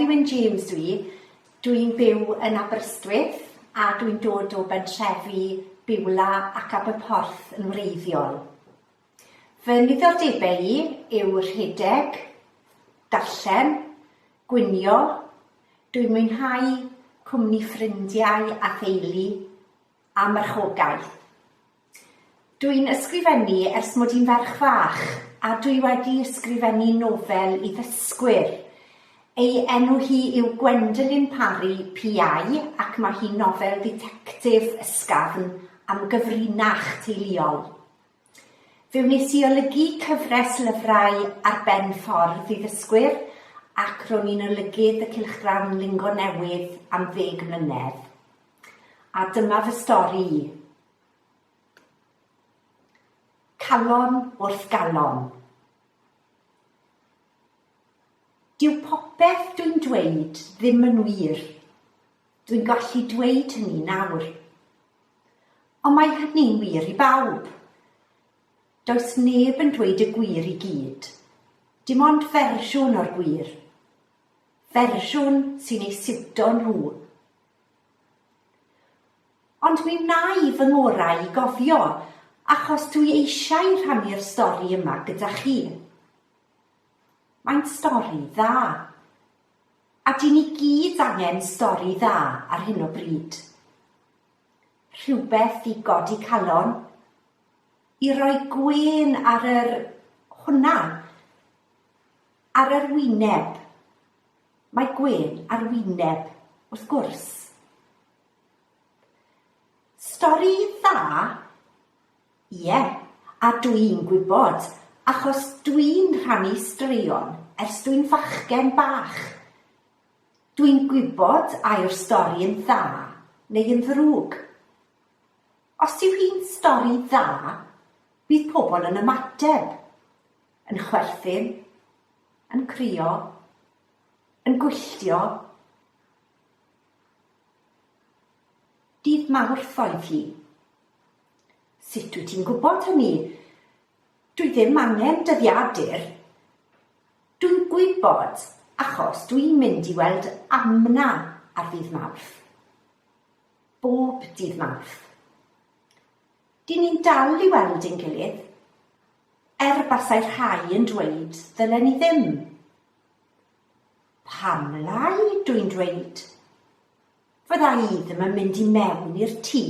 Ceri Wyn James dw i. Dw i'n byw yn Aberystwyth a dw i'n dod o bentrefi Biwla ac Aberporth yn wreiddiol. Fy niddordebau i yw rhedeg, darllen, gwinio, dw i'n mwynhau cwmni ffrindiau a theulu, a marchogaeth. Dw i'n ysgrifennu ers mod i'n ferch fach, a dw i wedi ysgrifennu nofel i ddysgwyr. Ei enw hi yw Gwendoline Parry PI ac mae hi'n nofel dditectif ysgafn am gyfrinach teuluol. Fe wnes i olygu cyfres lyfrau Ar Ben Ffordd i ddysgwyr ac ro'n i'n olygydd y cylchgrawn Lingo Newydd am ddeg mlynedd. A dyma fy stori i. Calon wrth galon. Dyw popeth dwi'n dweud ddim yn wir. Dwi'n gallu dweud hynny nawr. Ond mae hynny'n wir i bawb. Does neb yn dweud y gwir i gyd. Dim ond fersiwn o'r gwir. Fersiwn sy'n eu siwto nhw. Ond mi wna i fy ngorau i gofio, achos dwi eisiau rhannu'r stori yma gyda chi. Mae'n stori dda. A dyn ni gyd angen stori dda ar hyn o bryd. Rhywbeth i godi calon, i roi gwên ar yr... hwnna, ar yr wyneb. Mae gwên ar wyneb, wrth gwrs. Stori dda? Ie, a dw i'n gwybod, achos dw i'n rhannu straeon ers dw i'n fachgen bach. Dw i'n gwybod a yw'r stori yn dda neu yn ddrwg. Os yw hi'n stori dda, bydd pobl yn ymateb, yn chwerthin, yn crio, yn gwylltio. Dydd Mawrth oedd hi. Sut wyt ti'n gwybod hynny? Dwi ddim angen dyddiadur. Dwi'n gwybod achos dwi'n mynd i weld Amna ar ddydd Mawrth. Bob dydd Mawrth. Dyn ni'n dal i weld ein gilydd, er basai rhai yn dweud ddylen ni ddim. Pam lai, dwi'n dweud? Fydda i ddim yn mynd i mewn i'r tŷ.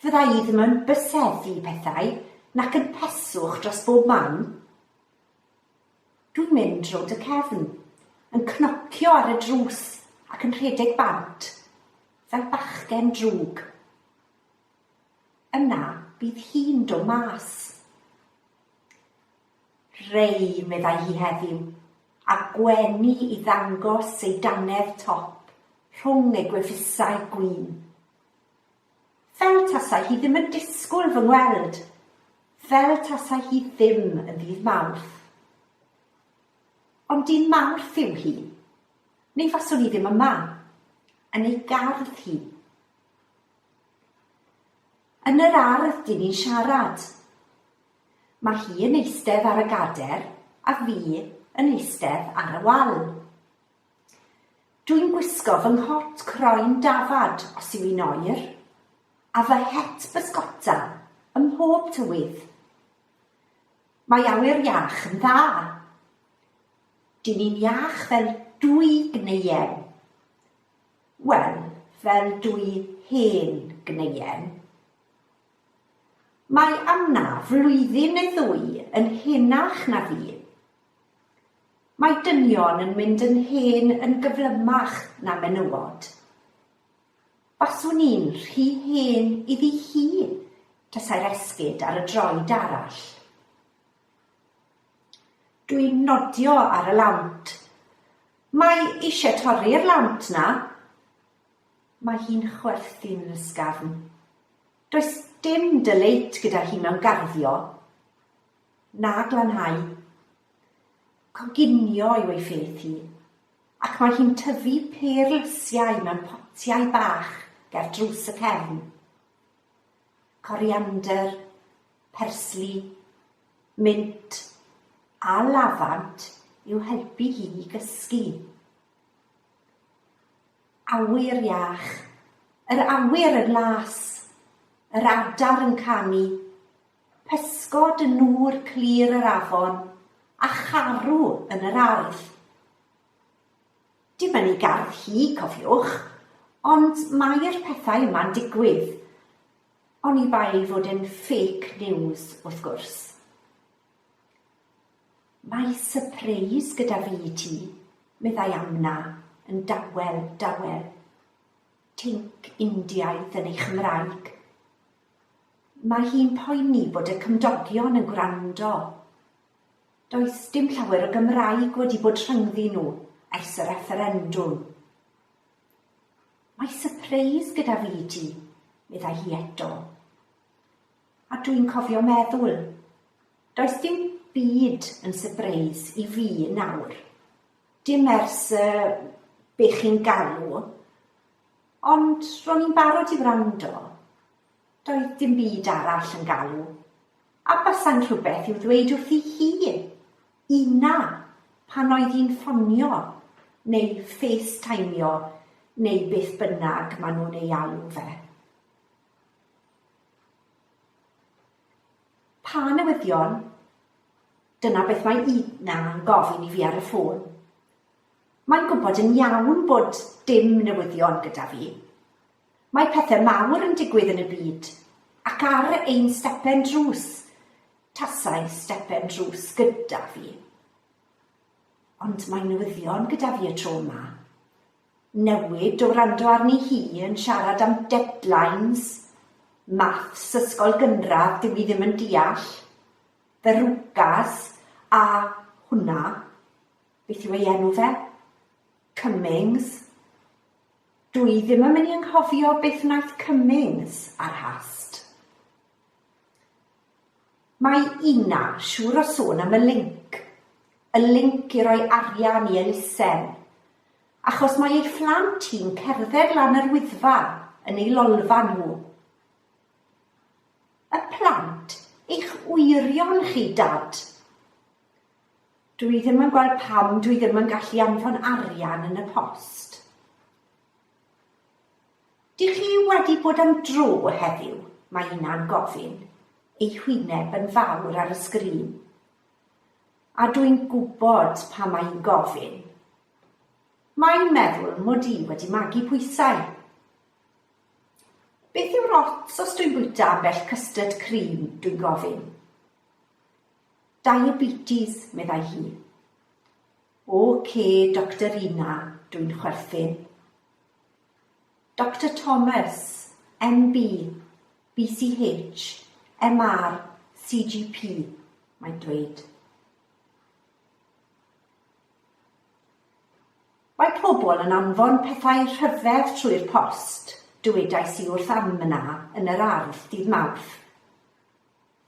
Fydda i ddim yn byseddu pethau, nac yn peswch dros bob man. Dwi'n mynd rownd y cefn, yn cnocio ar y drws ac yn rhedeg bant, fel bachgen drwg. Yna bydd hi'n do mas. Rei, meddai hi heddiw, a gwenu i ddangos ei dannedd top rhwng ei gwefusau gwyn. Fel tasai hi ddim yn disgwyl fy ngweld. Fel tasai hi ddim yn ddydd Mawrth. Ond dyn Mawrth yw hi. Neu faswn i ddim yma. Yn ei gardd hi. Yn yr ardd dyn ni'n siarad. Mae hi yn eistedd ar y gader a fi yn eistedd ar y wal. Dwi'n gwisgo fy nghot croen dafad os yw hi'n oer, a fy het bysgota ym mhob tywydd. Mae awyr iach yn dda. Dyn ni'n iach fel dwy gneuen. Wel, fel dwy hen gneuen. Mae Anna flwyddyn neu ddwy yn henach na fi. Mae dynion yn mynd yn hen yn gyflymach na menywod. Baswn i'n rhy hen iddi hi tasai'r esgid ar y droed arall. Dwi'n nodio ar y lawnt. Mae eisiau torri'r lawnt 'na. Mae hi'n chwerthin yn ysgafn. Does dim dyleit gyda hi mewn garddio. Na glanhau. Coginio yw ei pheth hi, ac mae hi'n tyfu pêr-lysiau mewn potiau bach ger drws y cefn. Coriander, persli, mint a lafant i'w helpu hi i gysgu. Awyr iach. Yr awyr yn las. Yr adar yn canu. Pysgod yn nŵr clir yr afon a charw yn yr ardd. Dim yn ei gardd hi, cofiwch, ond mae'r pethau yma'n digwydd. Oni bai ei fod e'n fake news, wrth gwrs. Mae sypreis gyda fi i ti, meddai Amna yn dawel, dawel. Tinc Indiaidd yn ei Chymraeg. Mae hi'n poeni bod y cymdogion yn gwrando. Does dim llawer o Gymraeg wedi bod rhyngddyn nhw ers y refferendwm. Mae sypreis gyda fi i ti, meddai hi eto. A dwi'n cofio meddwl, Does dim byd yn sypreis i fi nawr. Dim ers y be chi'n galw. Ond ro'n i'n barod i wrando. Doedd dim byd arall yn galw. A basa'n rhywbeth i'w ddweud wrthi hi, Ina, pan oedd hi'n ffonio, neu FaceTimio, neu beth bynnag maen nhw'n ei alw fe. Pa newyddion? Dyna beth mae Ina yn gofyn i fi ar y ffôn. Mae'n gwybod yn iawn bod dim newyddion gyda fi. Mae pethau mawr yn digwydd yn y byd, ac ar ein stepen drws, tasai stepen drws gyda fi. Ond mae newyddion gyda fi y tro yma. Newid o wrando arni hi yn siarad am deadlines, maths ysgol gynradd dyw hi ddim yn deall, verrucas a hwnna, beth yw ei enw fe? Cummings. Dw i ddim yn mynd i anghofio beth wnaeth Cummings ar hast. Mae Ina siŵr o sôn am y linc. Y linc i roi arian i elusen. Achos mae ei phlant hi'n cerdded lan yr Wyddfa yn eu lolfa nhw. Y plant? Eich wyrion chi, Dad? Dw i ddim yn gweld pam dw i ddim yn gallu anfon arian yn y post. Dych chi wedi bod am dro heddiw? mae Ina'n gofyn, ei hwyneb yn fawr ar y sgrin. A dw i'n gwybod pam mae hi'n gofyn. Mae'n meddwl mod i wedi magu pwysau. Beth yw'r ots os dwi'n bwyta ambell custard cream, dwi'n gofyn. Diabetes, meddai hi. Ok, Doctor Ina, dwi'n chwerthin. Doctor Thomas, MB, BCH, MR, CGP, mae'n dweud. Mae pobl yn anfon pethau rhyfedd trwy'r post, dywedais i wrth Amna yn yr ardd dydd Mawrth.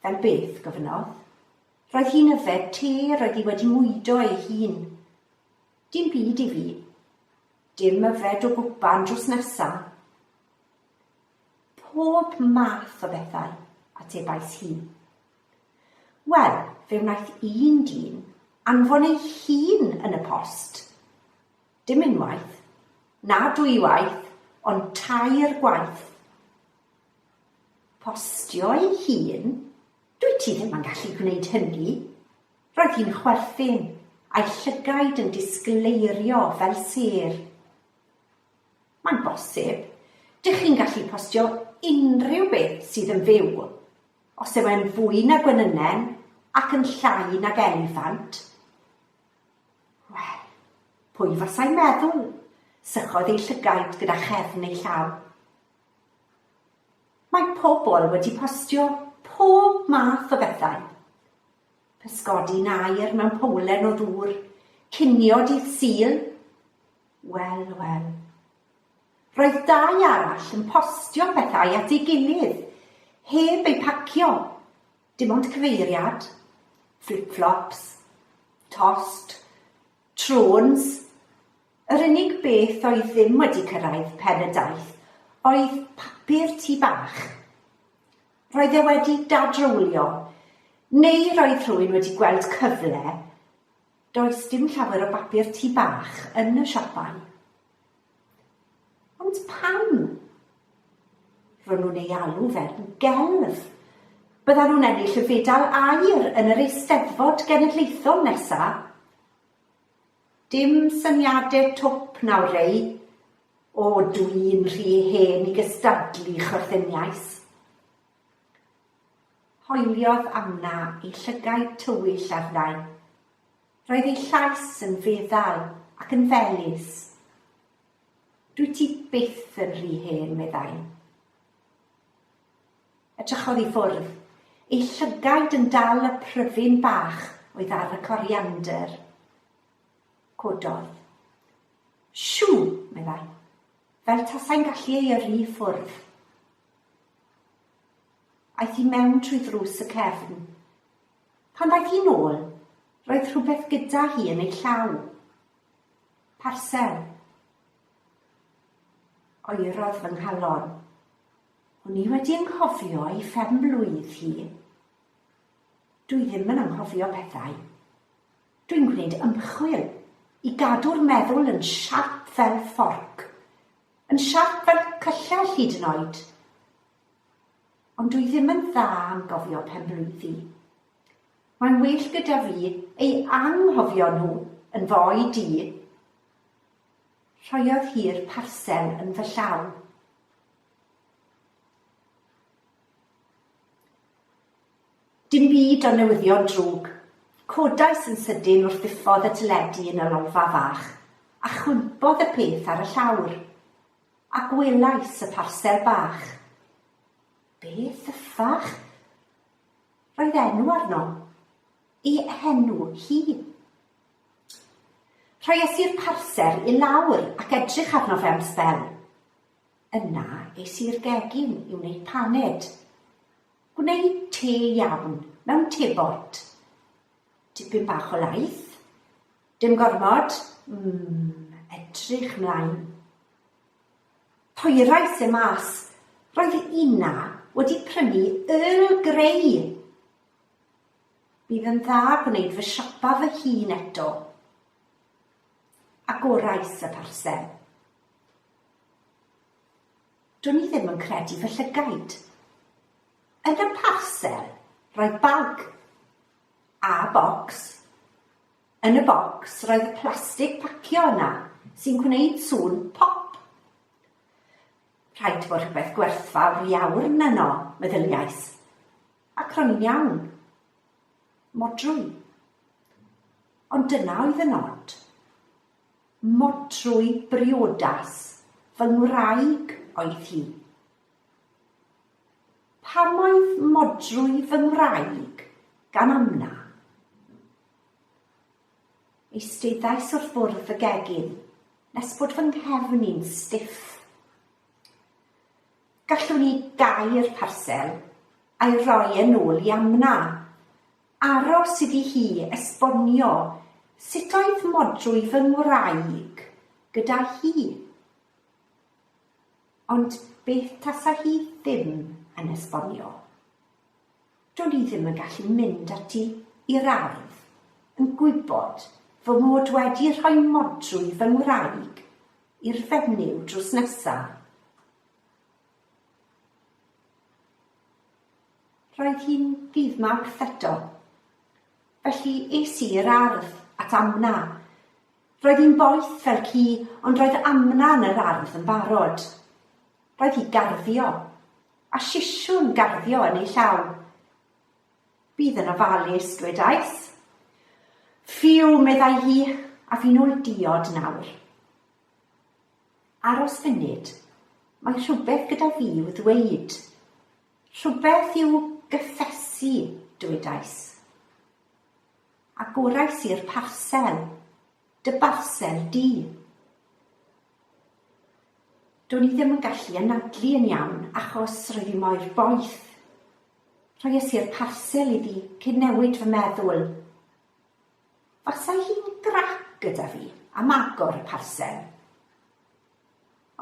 Fel beth? gofynnodd. Roedd hi'n yfed te roedd hi wedi mwydo ei hun. Dim byd i fi. Dim yfed o gwpan drws nesa. Pob math o bethau, atebais hi. Wel, fe wnaeth un dyn anfon ei hun yn y post. Dim unwaith, na dwywaith, ond tair gwaith. Postio ei hun? Dwyt ti ddim yn gallu gwneud hynny. Roedd hi'n chwerthin, a'i llygaid yn disgleirio fel sêr. Mae'n bosib. Dych chi'n gallu postio unrhyw beth sydd yn fyw. Os yw e'n fwy na gwenynen ac yn llai nag eliffant. Wel, pwy fasai'n meddwl? Sychodd ei llygaid gyda chefn ei llaw. Mae pobl wedi postio pob math o bethau. Pysgodi'n aer mewn powlen o ddŵr, cinio dydd Sul. Wel, wel. Roedd dau arall yn postio pethau at ei gilydd, heb eu pacio, dim ond cyfeiriad, flip-flops, tost, trôns. Yr unig beth oedd ddim wedi cyrraedd pen y daith oedd papur tŷ bach. Roedd e wedi dadrowlio, neu roedd rhywun wedi gweld cyfle, does dim llawer o bapur tŷ bach yn y siopau. pam? Ro'n nhw'n ei alw fe'n gelf. Byddan nhw'n ennill y fedal aur yn yr Eisteddfod Genedlaethol nesa. Dim syniade twp nawr Ray. O, dwi'n rhy hen i gystadlu, chwerthiniais. Hoeliodd Amna ei llygaid tywyll arna i. Roedd ei llais yn feddal ac yn felys. Dwyt ti byth yn rhy hen, meddai. Edrychodd i ffwrdd, ei llygaid yn dal y pryfyn bach oedd ar y coriander. Cododd. Shw, meddai, fel tasai'n gallu ei yrru i ffwrdd. Aeth i mewn trwy ddrws y cefn. Pan ddaeth hi'n ôl, roedd rhywbeth gyda hi yn ei llaw. Parsel. Oerodd fy nghalon. O'n i wedi anghofio ei phen-blwydd hi. Dwi ddim yn anghofio pethau. Dwi'n gwneud ymchwil i gadw'r meddwl yn siarp fel fforc. Yn siarp fel cyllell hyd yn oed. Ond dwi ddim yn dda am gofio penblwyddi. Mae'n well gyda fi ei anghofio nhw yn fy oed i. Rhoiodd hi'r parsel yn fy llaw. Dim byd o newyddion drwg. Codais yn sydyn wrth ddiffodd y teledu yn y lolfa fach, a chwympodd y peth ar y llawr. A gwelais y parsel bach. Beth yffach? Roedd enw arno. Ei henw hi. Rhoies i'r parsel i lawr ac edrych arno fe am sbel. Yna es i'r gegin i wneud paned. Gwneud te iawn, mewn tebot. Tipyn bach o laeth. Dim gormod. Mm, edrych mlaen. Poerais e mas. Roedd Ina wedi prynu Earl Grey. Bydd yn dda gwneud fy siopa fy hun eto. Agorais y parsel. Do'n i ddim yn credu fy llygaid. Yn y parsel roedd bag a bocs. Yn y bocs roedd y plastig pacio yna sy'n gwneud sŵn pop. Rhaid bod rhywbeth gwerthfawr iawn yno, meddyliais. Ac ro'n i'n iawn. Modrwy. Ond dyna oedd y nod. Modrwy briodas fy ngwraig oedd hi. Pam oedd modrwy fy ngwraig gan amna? Eisteddais wrth fwrdd y gegin nes bod fy nghefn i'n stiff. Gallwn i gau'r parsel a'i roi yn ôl i Amna. Aros iddi hi esbonio sut oedd modrwy fy ngwraig gyda hi. Ond beth tasa hi ddim yn esbonio? Do'n i ddim yn gallu mynd ati i'r ardd yn gwybod fy mod wedi rhoi modrwy fy ngwraig i'r fenyw drws nesa. Roedd hi'n ddydd Mawrth eto, felly es i i'r ardd at Amna. Roedd hi'n boeth fel ci, ond roedd Amna yn yr ardd yn barod. Roedd hi garddio, a sisiwn garddio yn ei llaw. Bydd yn ofalus, dwedais. Ffiw, meddai hi, a fi'n ôl diod nawr. Aros funud, mae rhywbeth gyda fi i'w ddweud. Rhywbeth i'w gyffesu, dwedais. Agorais i'r parsel, dy barsel di. Do'n i ddim yn gallu anadlu yn iawn achos roedd hi mor boeth. Rhoies i'r parsel iddi cyn newid fy meddwl. Fasai hi'n grac gyda fi am agor y parsel.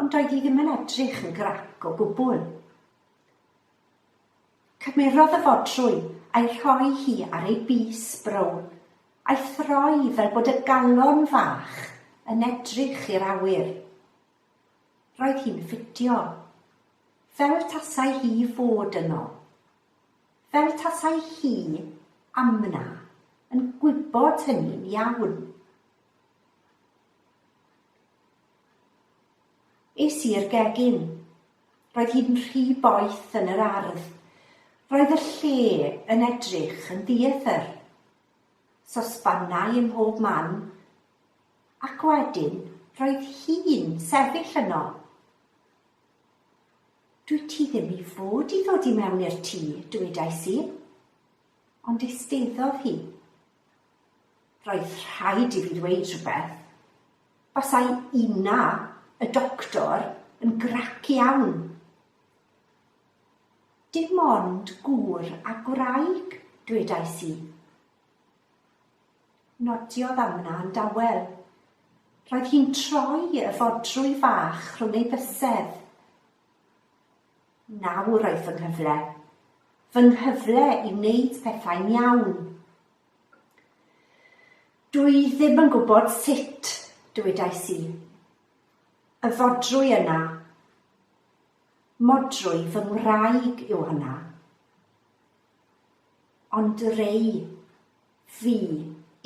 Ond doedd hi ddim yn edrych yn grac o gwbl. Cymerodd y fodrwy a'i rhoi hi ar ei bys brown, a'i throi fel bod y galon fach yn edrych i'r awyr. Roedd hi'n ffitio. Fel tasai hi fod yno. Fel tasai hi, Amna, yn gwybod hynny'n iawn. Es i'r gegin. Roedd hi'n rhy boeth yn yr ardd. Roedd y lle yn edrych yn ddieithr. Sosbannau ym mhob man. Ac wedyn roedd hi'n sefyll yno. Dwyt ti ddim i fod i ddod i mewn i'r tŷ, dywedais i. Ond eisteddodd hi. Roedd rhaid i fi ddweud rhywbeth. Basai Ina, y doctor, yn grac iawn. Dim ond gŵr a gwraig, dwedais i. Nodiodd Amna yn dawel. Roedd hi'n troi y fodrwy fach rhwng ei bysedd. Nawr oedd fy nghyfle. Fy nghyfle i wneud pethau'n iawn. Dwi ddim yn gwybod sut, dywedais i. Y fodrwy yna. Modrwy fy ngwraig yw hwnna. Ond Ray, fi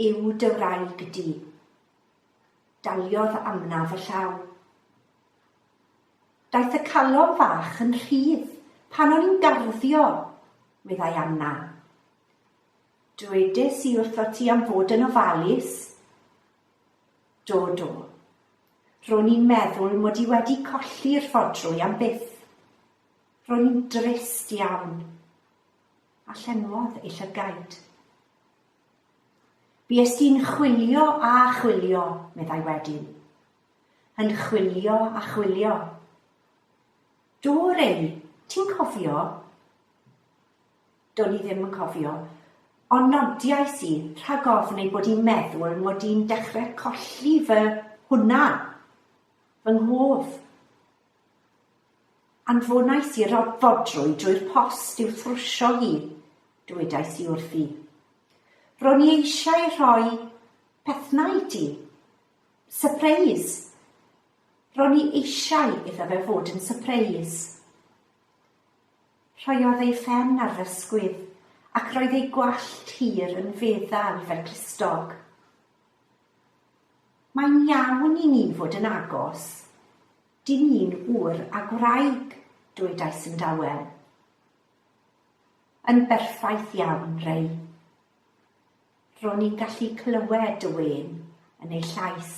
yw dy wraig di. Daliodd Amna fy llaw. Daeth y calon fach yn rhydd pan o'n i'n garddio, meddai Amna. Dwedes i wrthot ti am fod yn ofalus. Do, do. Ro'n i'n meddwl mod i wedi colli'r fodrwy am byth. Ro'n i'n drist iawn. A llenwodd ei llygaid. Buest i'n chwilio a chwilio, meddai wedyn. Yn chwilio a chwilio. Do, Ray, ti'n cofio? Do'n i ddim yn cofio, ond nodiais i rhag ofn ei bod hi'n meddwl mod i'n dechrau colli fy hwnna, fy nghof. Anfonais i'r fodrwy drwy'r post i'w thrwsio hi, dywedais i wrthi. Ro'n i eisiau rhoi pethna i ti. Sypreis. Ro'n i eisiau iddo fe fod yn sypreis. Rhoiodd ei phen ar fy ysgwydd, ac roedd ei gwallt hir yn feddal fel clustog. Mae'n iawn i ni fod yn agos. Dyn ni'n ŵr a gwraig, dwedais yn dawel. Yn berffaith iawn, Ray. Ro'n i'n gallu clywed y wên yn ei llais.